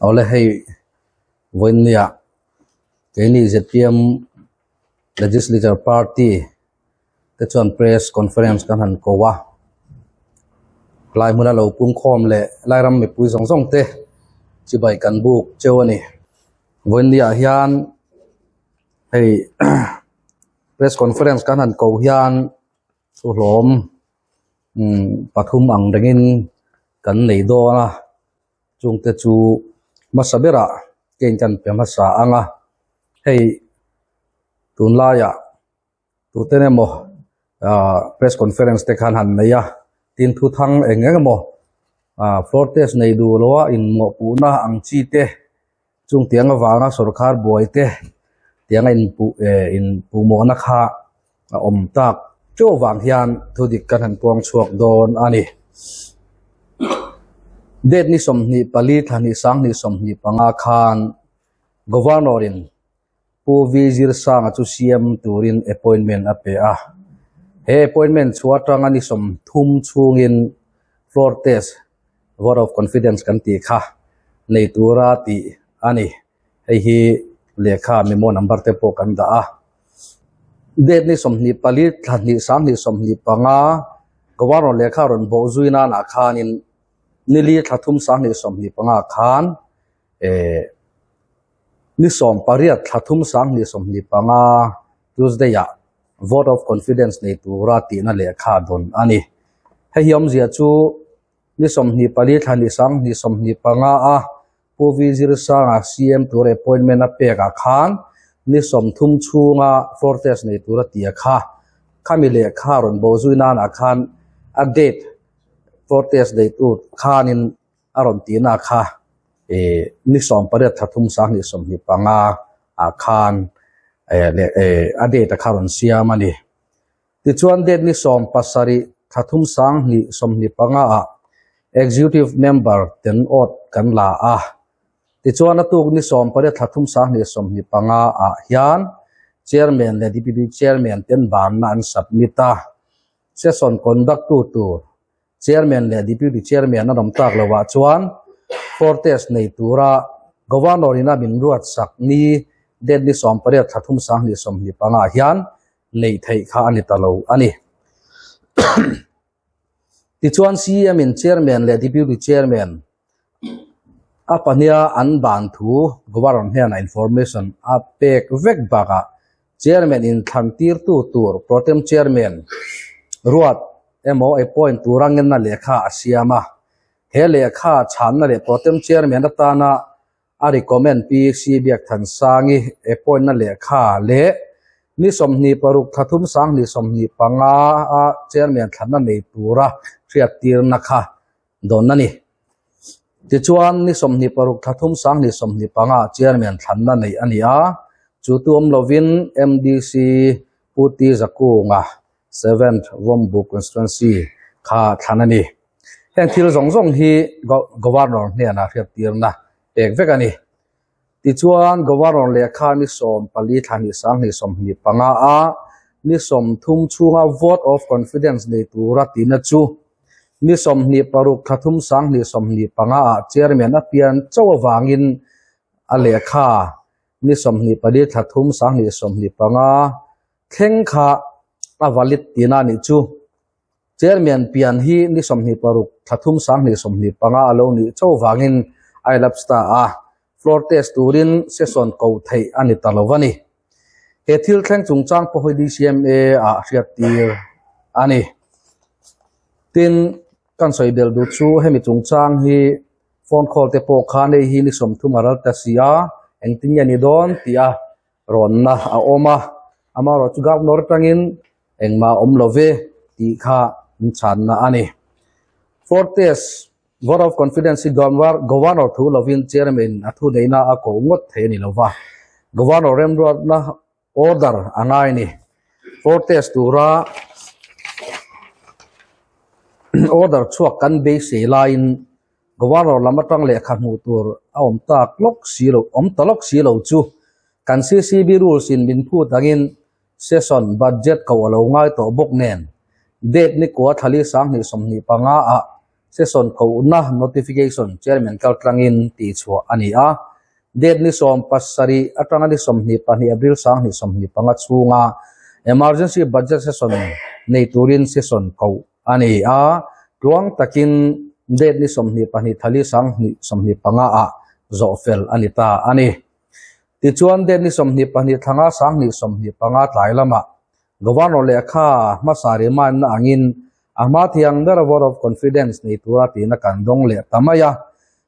Awle hei vawiinnia keini zpm legislature party te chuan press conference kan han ko a lai hmuna lo pungkhawm leh lai ram mipui zawng zawng te chibai kan buk cheu a ni vawiinniah hian hei press conference kan han ko hian thu hlawm umm pathum ang rengin kan nei dawn a chungte chu hmasa berah kein kan pe hmasa ang a hei tunlaiah tute emaw ah press conference te khan han nei a tin thu thang eng eng emaw ah floor test nei duh loa inmawhpuhna ang chi te chung tiang avanga sawrkar buai te tianga inpuh eh inpuhmawhna kha a awm tak teuh avang hian thu dik kan han puang chhuak dawn a ni. Date ni 24 thla hnih 20 25 khan Governor in Pu V Zirsanga chu CM turin appointment a pe a. He appointment chhuah atanga ni 30 chhungin floor test vote of confidence kan tih kha nei tura tih a ni. Hei hi lehkha memo number te pawh kan dah a. Date ni 24 thla hnih 20 25 Governor lehkha rawn bawh zui nanah khanin ni li thla thum 20 25 khan eh ni 18 thla thum 20 25 Tuesday ah vote of confidence nei tura tihna lehkha dawn a ni. Hei hi awmzia chu ni 24 thla hnih 20 25 a Pu V Zirsanga CM tur appointment a pekah khan ni 30 chhunga floor test nei tura tia kha khami lehkha rawn bo zui nanah khan a date floor test nei tur khanin a rawn tihna kha eh ni 18 thla thum 20 25 ah khan eh leh eh a date a kha rawn siam a ni. Tichuan date ni 17 thla thum 20 25 ah executive member ten awt kan la a. Tichuan a tuk ni 18 thla thum 20 25 ah hian chairman leh deputy chairman ten banna an submit a. Session conduct tu tur chairman leh deputy chairman an awm tak lovah chuan floor test nei tura governor ina min ruat sak ni date ni 18 thla thum 20 25 ah hian nei theih kha a ni ta lo a ni. Tichuan CM in chairman leh deputy chairman a pahnia an ban thu governor hnenah information a pek vek bakah chairman in thlan tirtu tur protem chairman ruat emaw appoint tura ngenna lehkha a siam a. He lehkha chhanna leh protem chairman atana a recommend Pi Si Biakthansangi appoint na lehkha leh ni 26 thla thum 20 25 a chairman thlanna nei tura hriat tirna kha dawn a ni. Tichuan ni 26 thla thum 20 25 chairman thlanna nei a ni a, chu tu awm lovin MDC Pu T Zakunga 7th Vawmbuk Constituency kha thlan a ni. Heng thil zawng zawng hi Governor hnenah hriat tirna pek vek a ni. Tichuan Governor lehkha ni 14 thla hnih 20 25 a ni 30 chhunga vote of confidence nei tura tihna chu ni 26 thla thum 20 25 ah chairman a pian chauh avangin a lehkha ni 24 thla thum 20 25 thleng kha a valid tihna a nih chu. Chairman pian hi ni 26 thla thum 20 25 a lo nih chauh avangin a elapse ta a, floor test turin session ko theih a ni ta lo a ni. He thil thleng chungchang pawh hi DCMA ah hriat tir a ni. Tin, kan sawi bel duh chu hemi chungchang hi phone call te pawh khan hei hi ni 30 a ral ta si a, engtin nge ni dawn tih a rawnna a awm a. Amaherawhchu Governor atangin engmah awm lo ve tih kha an chhanna a ni. Floor test vote of confidence hi Governor thu lovin chairman a thu neihna a koh ngawt thei a ni lo va, Governor remruatna order a ngai a ni. Floor test tura order chhuak kan beisei laiin Governor lam atang lehkha hmuh tur a awm tak lawk si lo awm ta lawk si lo chu kan CCB rules in min phut angin session budget ko a lo ngai tawh bawk nen date ni kua thla li 20 25 ah. Session kohna notification Chairman kaltlangin tihchhuah a ni a. Date ni 70 atanga ni 22 April 2025 chhunga Emergency Budget Session nei turin session koh a ni a. Tluang takin date ni 22 thali 2025 ah zawhfel a ni ta a ni. Tichuan date ni 22 thlanga 2025 tlai lamah Governor lehkha hmasa remind-na angin a hma thiang ber vote of confidence nei tura tihna kan dawng leh ta mai a.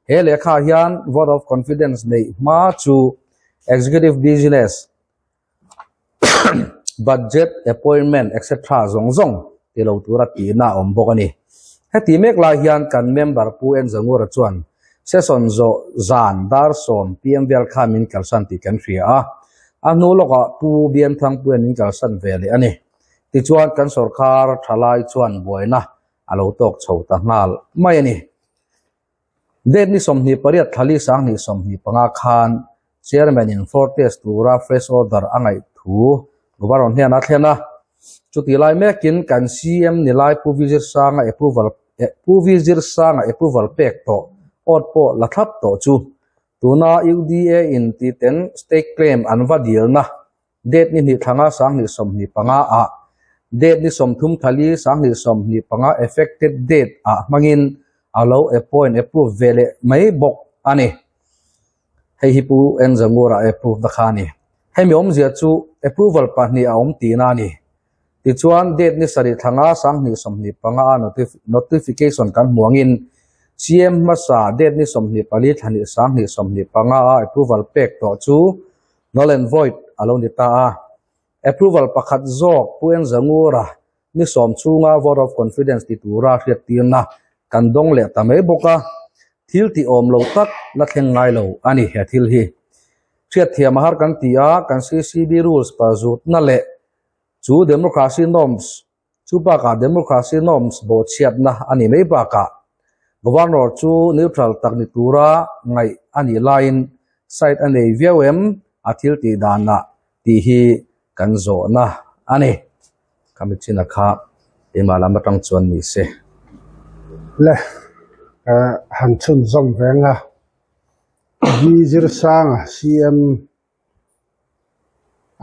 He lehkha hian vote of confidence neih hma chu executive business, budget, appointment etc zawng zawng ti lo tura tihna a awm bawk a ni. Heti mek lai hian kan member Pu N Zangura chuan session zawh zan dar 10 PM vel khan min kalsan tih kan hria a. A hnu lawkah Pu Bianthangpuia'n min kalsan ve leh a ni. Tichuan kan sawrkar thalai chuan buaina a lo tawk chho ta nghal mai a ni. Date ni 28 thlali 2025 khan Chairman in floor test tura fresh order a ngaih thu Governor hnen a thlen a. Chutih lai mekin kan CM ni lai Pu Vizirsanga approval Pu Vizirsanga approval pek tawh awt pawh la thlap tawh chu tuna UDA in titen state claim an va dilna Date ni hnih thlanga 2025 ah date ni 30 thali 2025 effected date ah hmangin a lo appoint approve ve leh mai bawk a ni. Hei hi Pu N Zangura approve na kha a ni. Hemi awmzia chu approval pahnih a awm tihna a ni. Tichuan date ni sarih thlanga 2025 a notification kan hmu angin CM hmasa date ni 24 thlahnih 2025 a approval pek tawh chu Null and void a lo ni ta a. Approval pakhat zawk Pu Eng Zangura ni 10 chhunga vote of confidence ti tura hriattirna kan dawng leh ta mai bawk a. Thil tih awm lo tak la thleng ngai lo a ni he thil hi. Hriatthiam a har kan ti a, kan CCB rules palzutna leh chu democracy norms Chu bakah democracy norms bawhchhiatna a nih mai bakah Governor chu neutral tak ni tura ngaih a nih laiin side a nei viau em a thil tih danah tih hi kan zawhna a ni. Khami chin a kha keimah lam atang chuan ni se. Le han chhunzawm veng a, V Zirsanga CM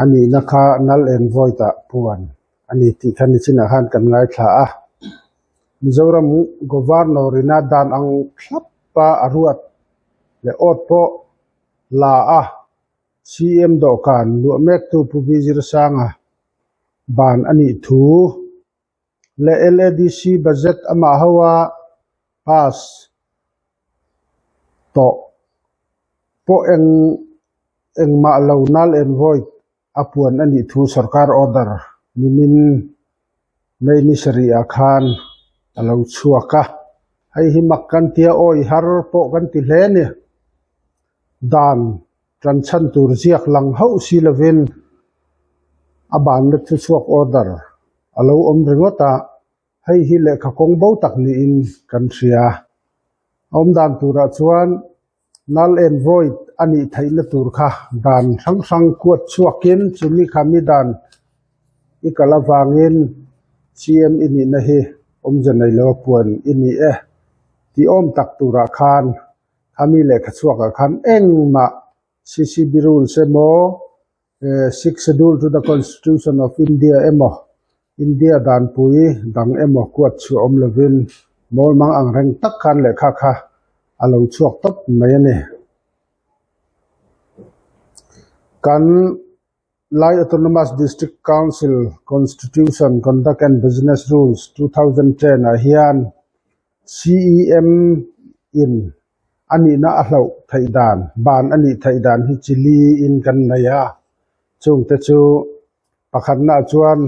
A nihna kha null and void ah puan a ni tih kha nichinah khan kan ngaithla a. Mizoram Governor ina dan ang thlap a a ruat leh awt pawh la a CM dawhkan luah mektu Pu V Zirsanga ban a nih thu leh LADC budget amah ho a pass tawh pawh eng engmah lo null and void a puan a nih thu sorkar order nimin May ni sarih ah khan a lo chhuak a, hei hi mak kan tia awi har pawh kan ti hle a ni. Dan tan chhan tur ziak lang hauh si lovin a banna thu chhuak order a lo awm ringawt a, hei hi lehkha kawng bo tak niin kan hria. A awm dan turah chuan null and void a nih theihna tur kha dan hrang hrang kuat chhuakin chumi kha mi dan i kal avangin CM i nihna hi awmze nei lo a puan i ni e tih awm tak turah khan Khami lehkha chhuakah khan engmah CCB rules emaw, Sixth Schedule to the Constitution of India emaw, India danpui dang emaw kuat chhuah awm lovin mawlmang ang reng tak khan lehkha kha a lo chhuak tawp mai a ni. Kan Lai Autonomous District Council Constitution Conduct and Business Rules 2010 ah hian CEM in a nihna a hloh theih dan, ban a nih theih dan hi chi li in kan nei a. Chungte chu pakhatnaah chuan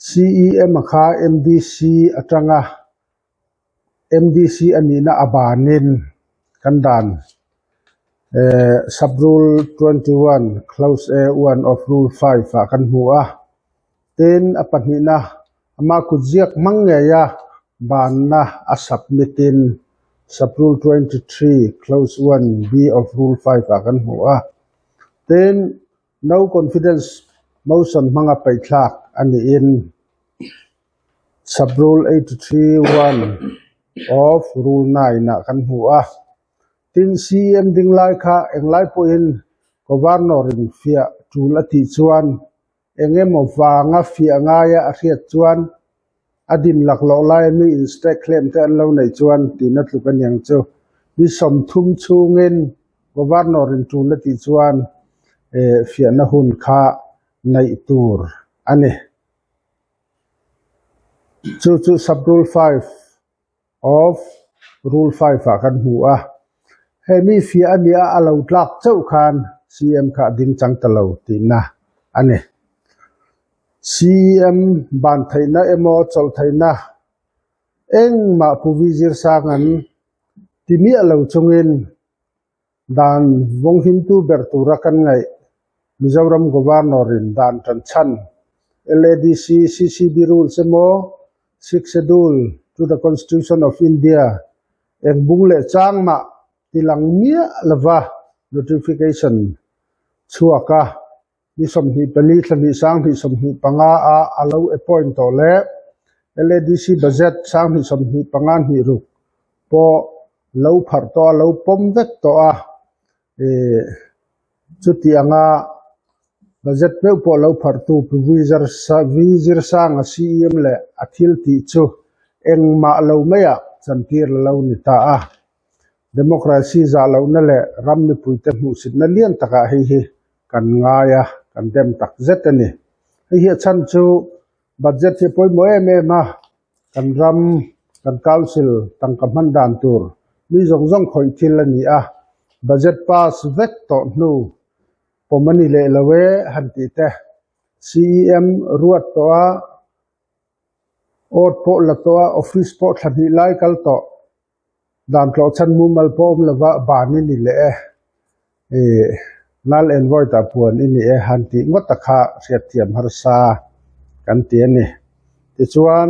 CEM a kha MDC atanga MDC a nihna a banin kan dan Sub-Rule 21 Clause A 1 of Rule 5 ah kan hmu a. Tin, a pahnihna amah kutziak hmang ngeia banna a submit in Sub-Rule 23 Clause 1 B of Rule 5 ah kan hmu a. Tin, No Confidence Motion hmanga paihthlak a niin Sub-Rule 83 1. of Rule 9 ah kan hmu a. Tin, CEM ding lai kha englai pawhin Governor in fiah tul a tih chuan eng emaw vanga fiah ngaia a hriat chuan a din laklawh laia mi in strike hlem te an lo neih chuan tihna tluk a niang chu. Ni 30 chhungin Governor in tul a tih chuan fiahna hun kha neih tur a ni. Chu chu Sub-Rule 5 of Rule 5 ah kan hmu a. He mi fiah a nia a lo tlak chauh khan CM kha a ding chang ta lo tihna a ni. CEM ban theihna emaw chawlh theihna engmah Pu Vi Zirsang an ti miah lo chungin Dan vawnghimtu ber tura kan ngaih Mizoram Governor-in dan tan chhan LADC CCB Rules emaw Sixth Schedule to the Constitution of India eng bung leh chang mah ti lang miah lova notification chhuak a ni 24 thla hnih 2025 a a lo appoint tawh leh LADC budget 2025 hnih ruk pawh lo pharh tawh a, lo pawm vek tawh a, ih chuti anga budget meuh pawh lo pharhtu Pu Vizirsanga CEM leh a thil tih chu engmah lo maiah chantir la lo ni ta a. Democracy zah lohna leh ram mipuite hmuhsitna lian takah hei hi kan ngai a, kan dem tak zet a ni. Hei hi a chhan chu budget hi a pawimawh em em a, kan ram, kan council tangka hman dan tur mi zawng zawng khawih thil a ni a, budget pass vek tawh hnu pawm a ni leh lo e han tih te, CEM ruat tawh a, Awt pawh la tawh a, office pawh thla hnih lai kal tawh. Dan tlawh chhan mumal pawh awm lova ban i ni leh e. Ih, Lal Envoy-ta puan i ni e han tih ngawt a kha hriatthiam harsa kan ti a ni. Tichuan,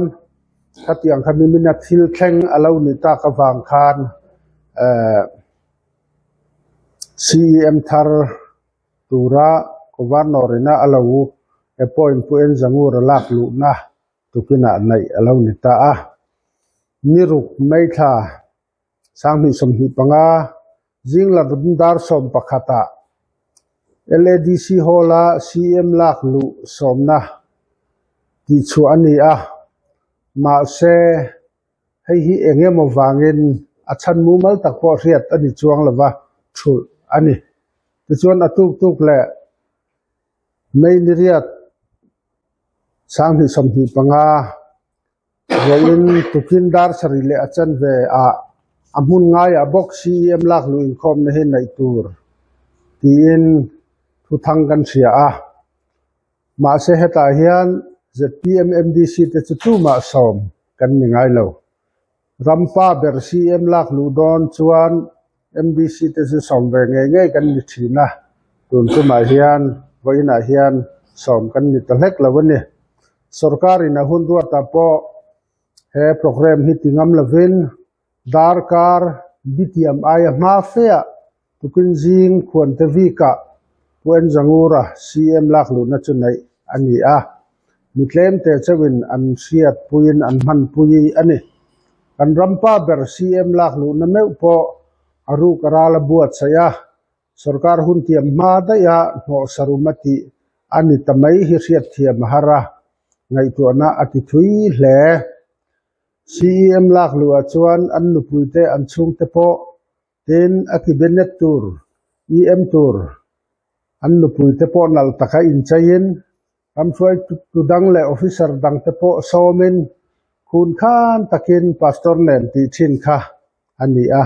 khatiang kha mimina thil thleng a lo ni tak avang khan eh CEM thar tura Governor ina a lo appoint Pu En Zangur a lak luhna tukinah neih a lo ni ta a. Ni ruk May thla 2025 zingla dar 11 ah LADC Hall a CM lak luh sawmna tihchhuah a ni a, mahse hei hi eng emaw vangin a chhan mumal tak pawh hriat a ni chuang lova thulh a ni. Tichuan a tuk tuk leh May ni riat 2025 vawiin tukin dar sarih leh a chanve ah a hmun ngaiah bawk CEM lak luh inkhawmna hi neih tur tiin thuthang kan hria a. Mahse hetah hian zpm MDC te chu tumah sawm kan ni ngai lo. Rampa ber CM lak luh dawn chuan MDC te chu sawm ve ngei ngei kan ni thin a, tun tumah hian vawiinah hian sawm kan ni ta hlek lo a ni. Sorkarin a hun ruatah pawh he programme hi ti ngam lovin darkar bitiam aia hma feah tukin zing khuante vikah Pu Enzangura CM lak luhna chu neih a ni a, mi tlemte chauhin an hriat puiin an hman pui a ni. Kan rampa ber CM lak luhna meuh pawh a ruk a ral a buatsaih a, sorkar hun tiam hma daiha hnawh sarum a tih a ni ta mai hi hriatthiam a har a, ngaihtuahna a ti thui hle. CEM lak luhah chuan an nupuite an chhungte pawh tin a cabinet tur, EM tur an nupuite pawh nalh taka incheiin ramhruaitu dang leh officer dangte pawh sawmin khun khan takin pastor nen tih thin kha a ni a,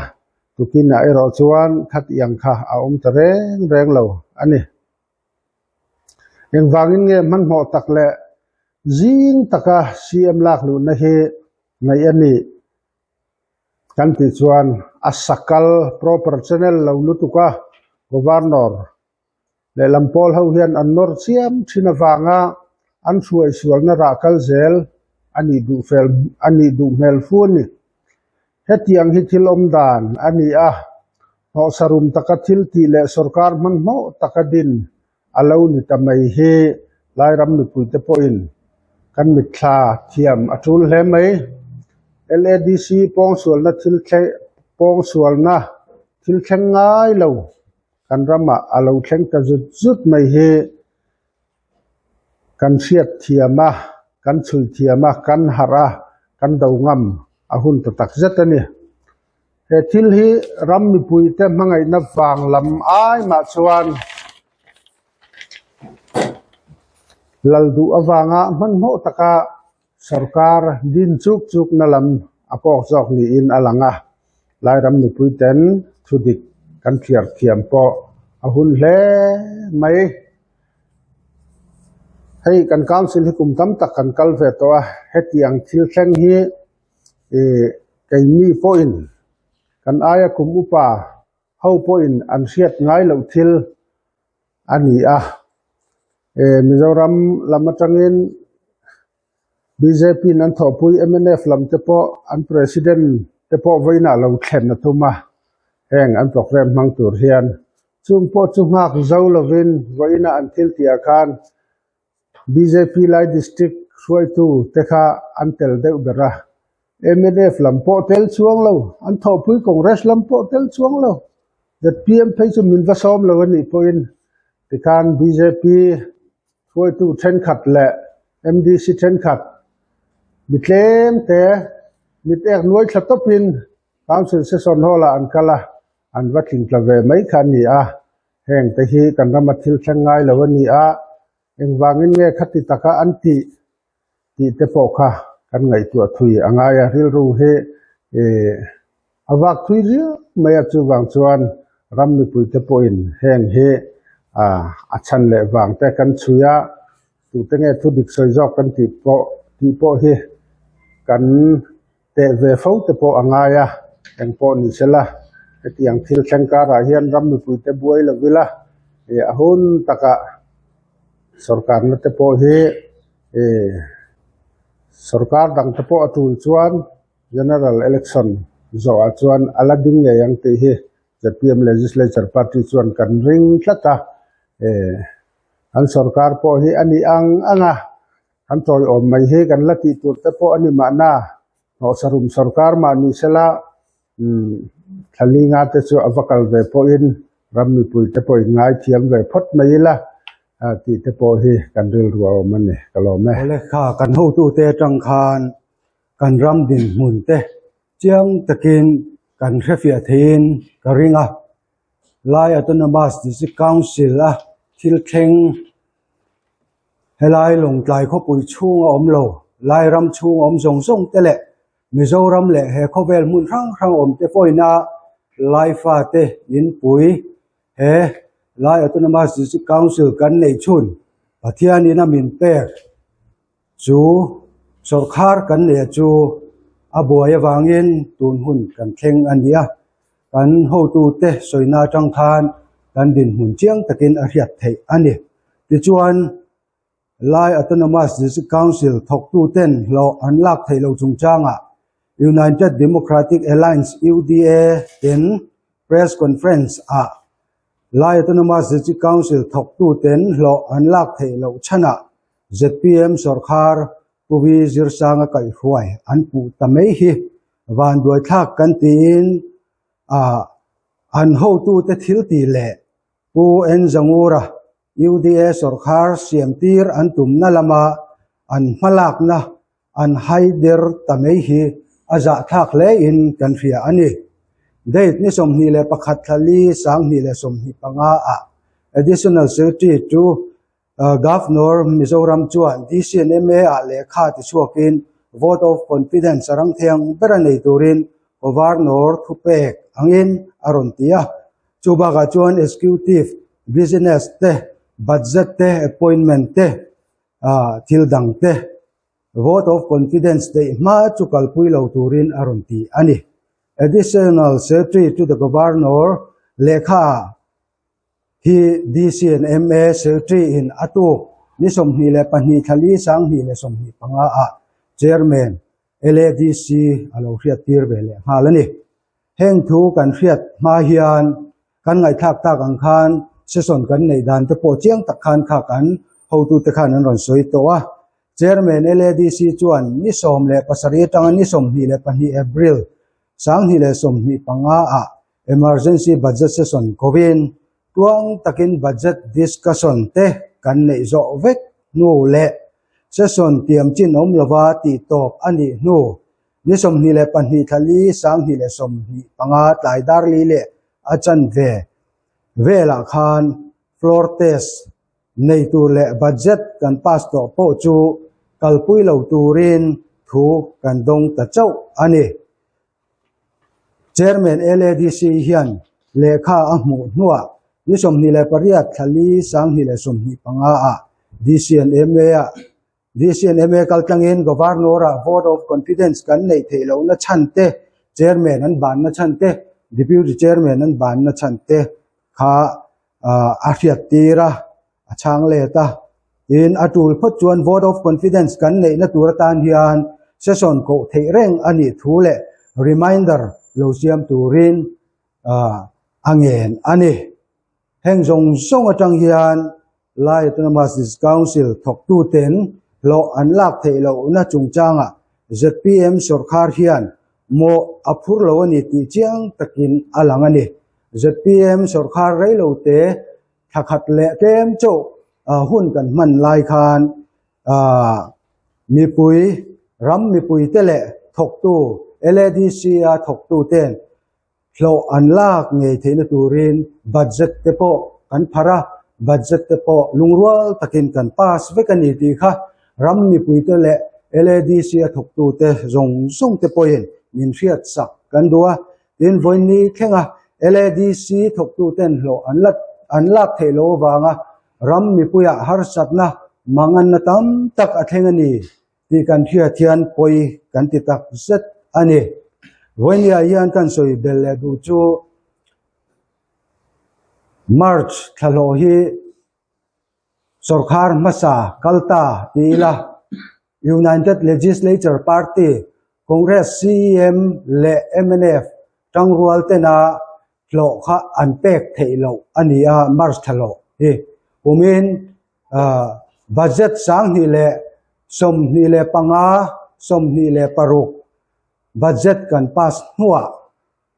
tukinah erawh chuan khat iang kha a awm ta reng reng lo a ni. Engvangin nge hmanhmawh tak leh zing taka CM lak luhna hi ngaih a nih kan tih chuan a sakal proper channel lo lutuk a, Governor lehlam pawl ho hian an nawr chiam thin avanga an hruai sualna rah kal zel a nih duh fel a nih duh hmel fu a ni. Hetiang hi thil awm dan a ni a, hnawhsarum taka thil tih leh sorkar hmanhmawh taka din a lo ni ta mai hi Lairam mipuite pawhin kan mitthla thiam a tul hle mai. LADC pawngsualna thil pawngsualna thil thleng ngai lo kan ramah a lo thleng ta zut zut mai hi kan hriat thiam a, kan chhui thiam a, kan harh a, kan do ngam a hun ta tak zet a ni. He thil hi ram mipuite hmangaihna vang lam ai mah chuan lal duh avanga hmanhmawh taka Sorkar din chuk chukna lam a kawk zawk niin a lang a, Lairam mipuiten thudik kan thliar thiam pawh a hun hle mai. Hei kan council hi kum tam tak kan kal ve tawh a, hetiang thil thleng hi ih keimi pawhin kan aia kum upa ho pawhin an hriat ngai loh thil a ni a. Mizoram lam atangin bjp in an thawhpui mnf lam te pawh an president te pawh vawiinah lo thlen a tum a, heng an programme hmang tur hian chung pawh chu nghak zo lovin vawiinah an thil tihah khan bjp lai district hruaitu te kha an tel deuh ber a, mnf lam pawh tel chuang lo, an thawhpui Congress lam pawh tel chuang lo, zpm phei chu min va sawm lo a nih pawhin tikhan bjp hruaitu thenkhat leh MDC thenkhat mi tlem te mit ek nuai thla tawpin Council Session Hall ah an kal a, an va tling tla ve mai kha a ni a, heng te hi kan rama thil thleng ngai lo a ni a, engvangin nge khati taka an tih tih te pawh kha kan ngaihtuah thui a ngai a, rilru hi ih a vak thui riau mai a, chuvang chuan ram mipui te pawhin heng hi ah a chhan leh vang te kan chhui a, tute nge thu dik sawi zawk kan tih pawh tih pawh hi kan teh ve fo te pawh a ngai a, eng pawh ni sela hetiang thil thleng karah hian ram mipui te buai lo ila ih a hun takah sorkarna te pawh hi ih sorkar dang te pawh a tul chuan General Election zawhah chuan a la ding ngei ang tih hi zpm Legislature Party chuan kan ring tlat a, ih an sorkar pawh hi a nih ang ang a. Kan tawiawm mai hi kan la tih tur te pawh a ni mahna, hnawhsarum sorkar mah ni sela thla linga te chu a va kal ve pawhin ram mipui te pawhin ngaithiam ve phawt mai ila tih te pawh hi kan rilru a awm a ni, ka lawm e. Awle kha kan hotute atang khan kan ram dinhmun te chiang takin kan hrefiah theiin ka ring a, Lai Autonomous District Council a thil thleng Helai Lawngtlai khawpui chhunga awm lo, Lairam chhunga awm zawng zawng te leh Mizoram leh he khawvel hmun hrang hrang awm te pawhin a Laifa te inpui he Lai Autonomous District Council kan neih chhun Pathianin a min pek chu sawrkhar kan neih chu a buai avangin tun hun kan thleng a ni a, kan hotute sawina atang khan kan dinhmun chiang takin a hriat theih a ni. Tichuan, Lai Autonomous District Council thawktuten hlawh an lak theih loh chungchangah United Democratic Alliance, UDA, ten press conference ah Lai Autonomous District Council thawktuten hlawh an lak theih loh chhanah zpm sawrkhar Pu Vi Zirsanga kaihhruai an puh ta mai hi vanduaithlak kan tiin ah an hotute thil tih leh Pu N Zangura UDA sawrkhar siamtir an tumna lama an hmalakna an haider ta mai hi a zahthlak hlein kan hria a ni. Date ni 21 thla li 2025 ah Additional Secretary to Governor Mizoram chuan DC and ma ah lehkha tichhuakin vote of confidence a rang thei ang ber a nei turin Governor thupek angin a rawn ti a. Chu bakah chuan Executive, Business te, Budget te, Appointment te, thil dang te vote of confidence deih hma chu kalpui lo turin a rawn ti a ni. Additional Secretary to the Governor lehkha hi DC and ma Secretary in a tuk ni 22 thla li 2025 ah Chairman LADC a lo hriat tir ve leh nghal a ni. Heng thu kan hriat hma hian kan ngaihthlak tak ang khan session kan neih dan te pawh chiang tak khan kha kan hotute khan an rawn sawi tawh a. Chairman LADC chuan ni 17 atanga ni 22 April 2025 ah Emergency Budget Session kovin tuang takin Budget Discussion te kan neih zawh vek hnu leh Session tiam chin awm lova tih tawp a nih hnu ni 22 thla li 2025 tlai dar li leh a chanve velah khan Floor Test nei tur leh budget kan pass tawh pawh chu kalpui lo turin thu kan dawng ta chauh a ni. Chairman LADC hian lehkha a hmuh hnuah ni 28 thla li 2025 ah DCNMA ah DCNMA kaltlangin Governor ah vote of confidence kan neih theih lohna chhan te, Chairman an banna chhan te, Deputy Chairman an banna chhan te kha a hriat tir a, a chhang let a. Tin, a tul phawt chuan vote of confidence kan neihna tur atan hian session koh theih reng a nih thu leh reminder lo siam turin a ngen a ni. Heng zawng zawng atang hian Lai Autonomous District Council thawktuten hlawh an lak theih lohna chungchangah zpm sawrkhar hian mawh a phur lo a ni tih chiang takin a lang a ni. Zpm sawrkhar reilote thla khat leh tlem chauh hun kan hman lai khan mipui, ram mipuite leh thawktu LADC-a thawktuten hlawh an lak ngei theihna turin budget te pawh kan pharh a, budget te pawh lungrual takin kan pass vek a ni tih kha ram mipuite leh LADC a thawktute zawng zawng te pawhin min hriat sak kan duh a. Tin, vawiin thlenga LADC thawktuten hlawh an la an lak theih loh avanga ram mipuiah harsatna manganna tam tak a thleng a ni tih kan hriat hian pawi kan ti tak zet a ni. Vawinia hian kan sawi bel leh duh chu March thla hlawh hi sawrkhar hmasa kal ta ti ila United Legislature Party, Congress CEM leh mnf tangrual tena hlawh kha an pek theih loh a ni a, March thla hlawh hi kumin budget 2025, 26 budget kan pass hnuah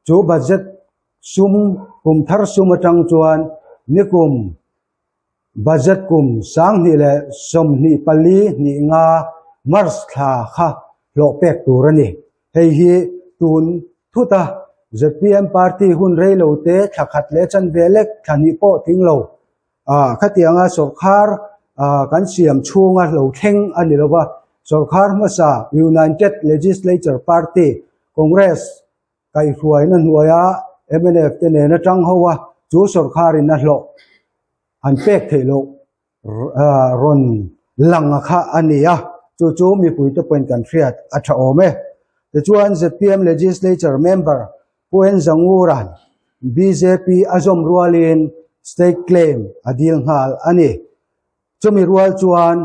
chu budget sum kum thar sum atang chuan nikum Budget kum 2024 hnih nga March thla kha hlawh pek tur a ni. Hei hi tun thut a zpm party hun rei lo te thla khat leh chanve lek thla hnih pawh tling lo. Khatianga sawrkhar kan siam chhunga lo thleng a ni lo va, sawrkhar hmasa United Legislature Party, Congress, Kaihhruaina hnuaia mnf te nena tang ho a, chu sawrkharin a hlawh an pek theih loh rawn lang a kha a ni a, chu chu mipuite pawhin kan hriat a tha awm e. Tichuan zpm Legislature member Pu N Zangura'n bjp a zawm rualin state claim a dil nghal a ni. Chumi rual chuan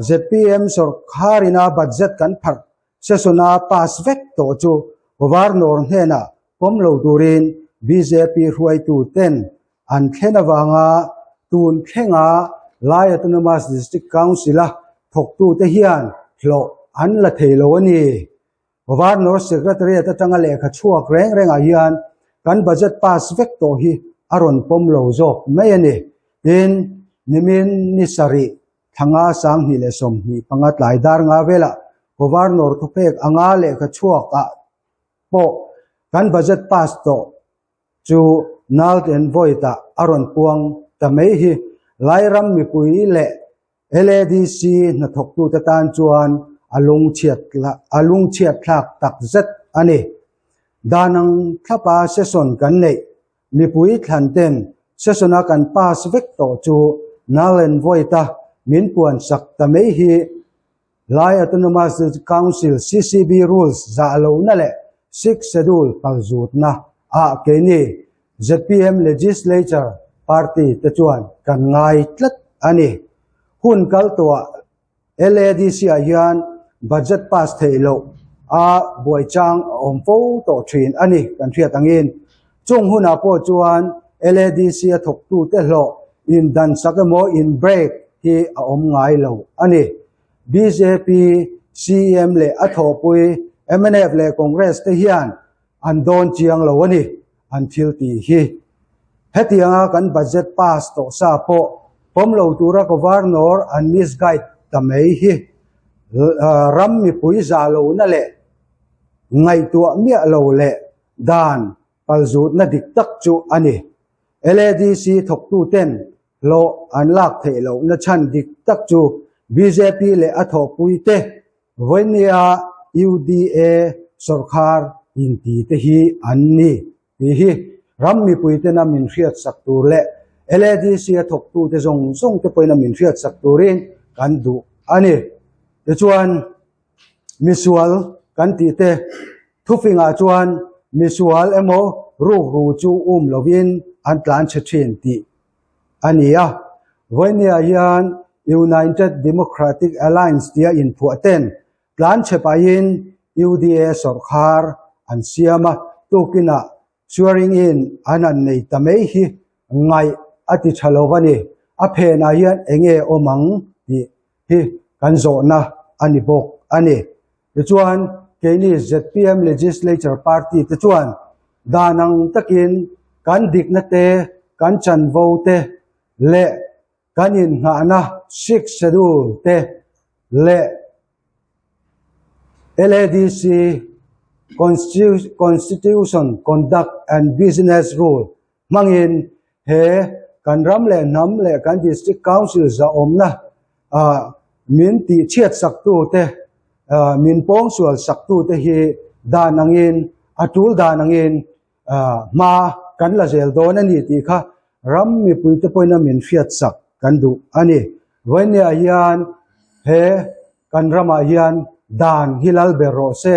zpm sawrkharina budget kan pharh session-a pass vek tawh chu Governor hnenah pawm lo turin bjp hruaitu ten an thlen avanga tun thlenga Lai Autonomous District Council-a thawktute hian hlawh an la thei lo a ni. Governor Secretariat atanga lehkha chhuak reng rengah hian kan budget pass vek tawh hi a rawn pawm lo zawk mai a ni. Tin, nimin ni sarih thlanga 2025 tlai dar nga velah Governor thupek anga lehkha chhuakah pawh kan budget pass tawh chu null and void ah a rawn puang ta mai hi Lairam mipui leh LADC hnathawktute tan chuan a lungchhiat a lungchhiat thlak tak zet a ni. Dan ang thlapa session kan neih mipui thlan ten session a kan pass vek tawh chu null and void a min puan sak ta mai hi Lai Autonomous Council CCB rules zah lohna leh Sixth Schedule palzutna ah keini zpm Legislature Party te chuan kan ngai tlat a ni. Hun kal tawhah LADC ah hian budget pass theih loh a buai chang a awm fo tawh thin a ni kan hriat angin. Chung hunah pawh chuan LADC a thawktute hlawh in dan sak emaw in break hi a awm ngai lo a ni. Bjp CM leh a thawhpui mnf leh Congress te hian an dawn chiang lo a ni an thil tih hi. Hetianga kan budget pass tawh sa pawh pawm lo tura Governor an misguide ta mai hi ram mipui zah lohna leh ngaihtuah miah lo leh dan palzutna dik tak chu a ni. LADC thawktuten hlawh an lak theih lohna chhan dik tak chu bjp leh a thawhpuite vawinia UDA sawrkhar inti te hi an ni tih hi ram mipuitena min hriatsak tur leh LADC a thawktute zawng zawng te pawhin a min hriatsak turin kan duh a ni. Tichuan misual kan tih te Thufingah chuan misual emaw rukru chu um lovin an tlan chhe thin tih a ni a. Vawinia hian United Democratic Alliance tia inphuah ten tlan chhe pahin UDA sawrkhar an siam a, tukinah Swearing in an han nei ta mai hi ngaih a ti tha lo a ni. A phenah hian eng nge awm ang tih hi kan zawhna a ni bawk a ni. Tichuan, keini zpm Legislature Party te chuan dan ang takin kan dikna te, kan chanvo te leh kan inngahna Sixth Schedule te leh LADC Constitution Conduct and Business Rule hmangin he kan ram leh hnam leh kan District Council zahawmna min tihchhiat saktute, min pawngsual saktute hi dan angin, a tul dan angin hma kan la zel dawn a ni tih kha ram mipuite pawhin a min hriatsak kan duh a ni. Vawinia hian he kan ramah hian dan hi lal ber rawh se.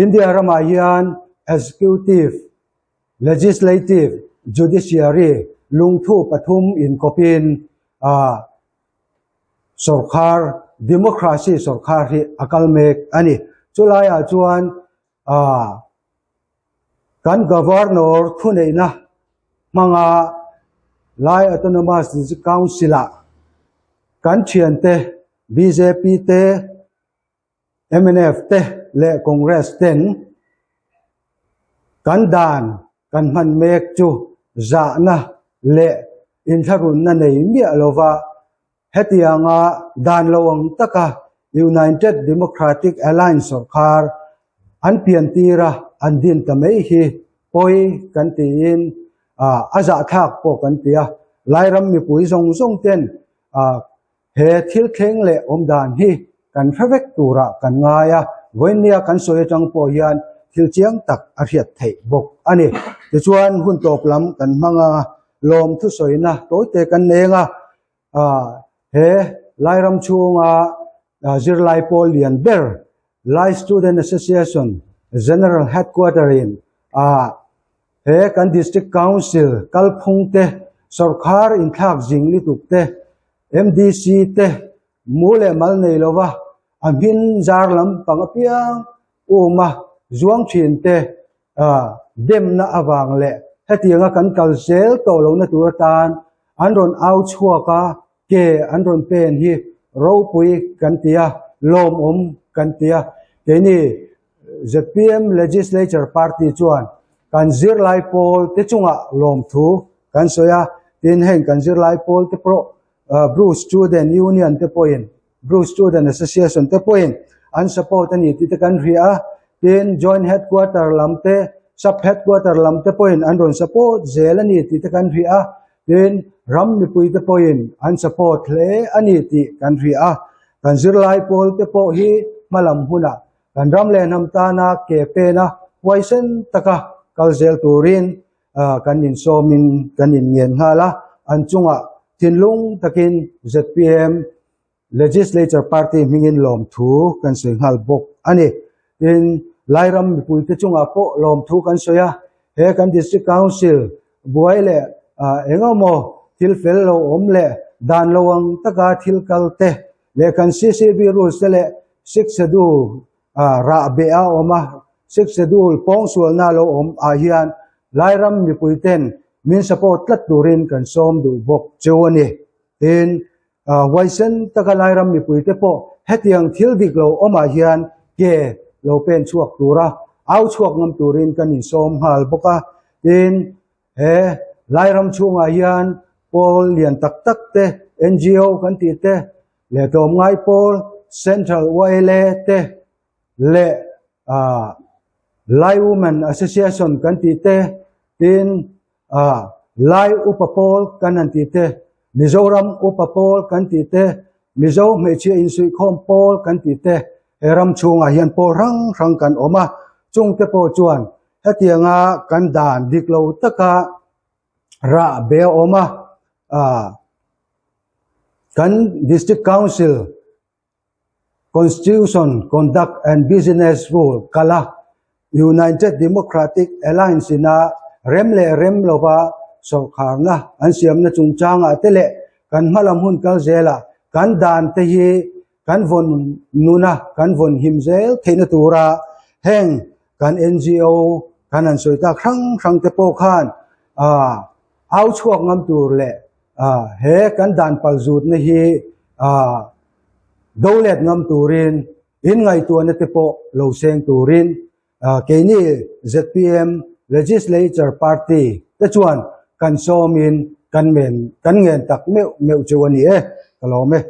India ramah hian Executive, Legislative, Judiciary lungthu pathum inkawpin sawrkhar, Democracy sawrkhar hi a kal mek a ni. Chulaiah chuan Kan Governor thuneihna hmanga Lai Autonomous District Council-ah kan thiante bjp te, mnf te leh Congress ten kan dan kan hman mek chu zahna leh inthlahrunna nei miah lova Hetianga dan lo ang taka United Democratic Alliance sawrkar an pian tira an din ta mai hi pawi kan tiin a zahthlak pawh kan ti a. Lairam mipui zawng zawng ten he thil thleng leh awm dan hi kan hre vek turah kan ngai a, vawinia kan sawi atang pawh hian thil chiang tak a hriat theih bawk a ni. Tichuan hun tawp lam kan hmang a, lawm thusawina tawite kan neng a, he Lairam chhunga zirlai pawl lian ber Lai Student Association General Headquarter in he kan District Council kalphung te, sawrkhar inthlak zing lutuk te, MDC te mu leh mal nei lova a hmin zar lampang apiang uma zuang thin te demna avang leh hetianga kan kal zel tawh lohna tur atan an rawn au chhuak a, ke an rawn pen hi ropui kan ti a, lawmawm kan ti a. Keini zpm Legislature Party chuan kan zirlai pawl te chungah lawmthu kan sawi a, tin heng kan zirlai pawl te pawh Bru Student Union te pawhin Bru Student Association te pawhin an support a ni tih te kan hria a, tin Joint Headquarter lam te, Sub Headquarter lam te pawhin an rawn support zel a ni tih te kan hria a, tin ram mipui te pawhin an support hle a ni tih kan hria a. Kan zirlai pawl te pawh hi hmalam hunah kan ram leh hnam tana ke pena huaisen taka kal zel turin kan insawmin kan inngen nghal a, an chungah thinlung takin zpm Legislature Party hmingin lawmthu kan sawi nghal bawk a ni. Tin, Lairam mipuite chungah pawh lawmthu kan sawi a, he kan District Council buai leh eng emaw thil fel lo awm leh dan lo ang taka thil kal te leh kan CCB rules te leh Sixth Schedule rah beh a awm a, Sixth Schedule pawngsualna lo awm ah hian Lairam mipuiten min support tlat turin kan sawm duh bawk cheu a ni. Tin. Huaisen taka Lairam mipuite pawh hetiang thil dik lo awmah hian ke lo pen chhuak tura au chhuak ngam turin kan insawm nghal bawk a. Tin, he Lairam chhungah hian pawl lian tak tak te, NGO kan tih te, leh tlawmngai pawl, Central YLA te leh Lai Women Association kan tih te, tin, A, Lai upa pawl kan han tih te, Mizoram upa pawl kan tih te, Mizo hmeichhia insuihkhawm pawl kan tih te, he ram chhungah hian pawl hrang hrang kan awm a, chungte pawh chuan hetianga kan dan dik lo taka rah be a awm a, kan District Council Constitution, Conduct and Business Rule kal a, United Democratic Alliance ina rem leh rem lova sawrkharna an siamna chungchangah te leh kan hmalam hun kal zelah kan dan te hi kan vawn nuna kan vawn him zel theihna tura heng kan NGO kan han sawi tak hrang hrang te pawh khan au chhuak ngam tur leh he kan dan palzutna hi do let ngam turin in ngaihtuahna te pawh lo seng turin keini zpm Legislature Party te chuan kan sawmin kan men kan ngen tak meuh meuh chu a ni e, ka lawm e.